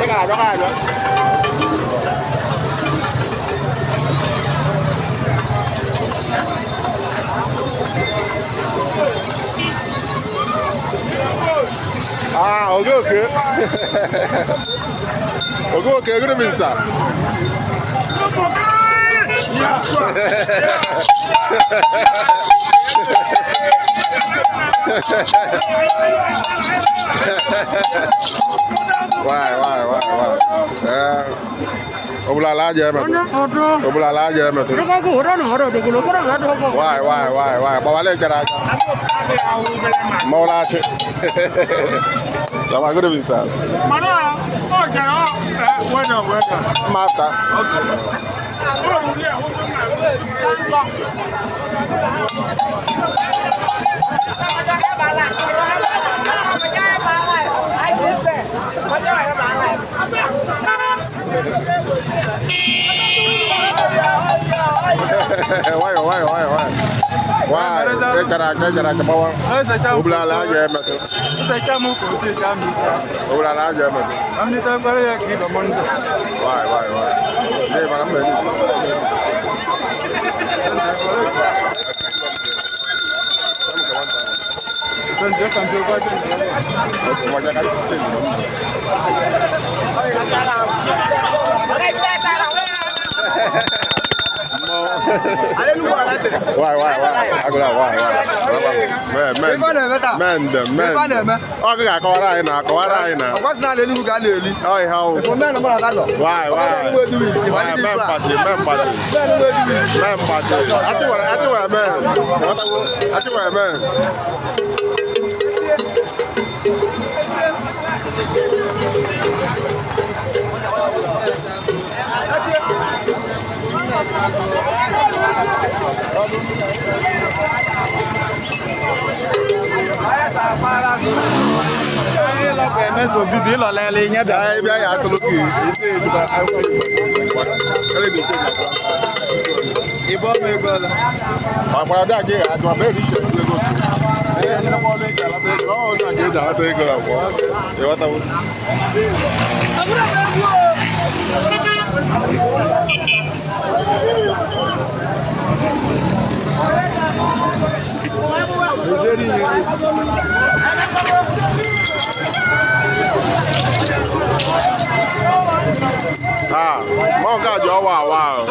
Ị ga-abịakwa abịa. Ah, Ogoke. Ogoke, good evening, sir. Why? Obula ala aja emetụ. Obula ala aja emetụ. Why? Gbawale jara aka. Mawlachi. Sama, good evening, sir. Well done, well done. Mafta. Nwayọ, nwayọ, nwayọ, nwayọ. Why? Ejara aka, ejara aka gbawa. Obula ala aja emetụ. Obula ala aja emetụ. Why? Ndị mara mma eri. Why? Agụla, why? Men, men, men, men. Ọ gị ga-akọwara anyị na akọwara anyị na. Ọkwasị na Enugu ka a na-eli. Ọ ihe ọwụ. Why? Why? Men party, men party. Men party. Atiwara, atiwara men. Ghọtago? Atiwara men. Bịa bịa ya atụrụ gị. Ite ejikwa akwụkwọ Igbo. Ele dị ite na Ọgbara dị aga ajụ ma eri isi ego. Ee, ndị ọrụ eji alata ego, ọ onye aga eji alata ego na agwọ. Ịghọtawo? Ah, mọ nke a ji ọwa awa ahụ.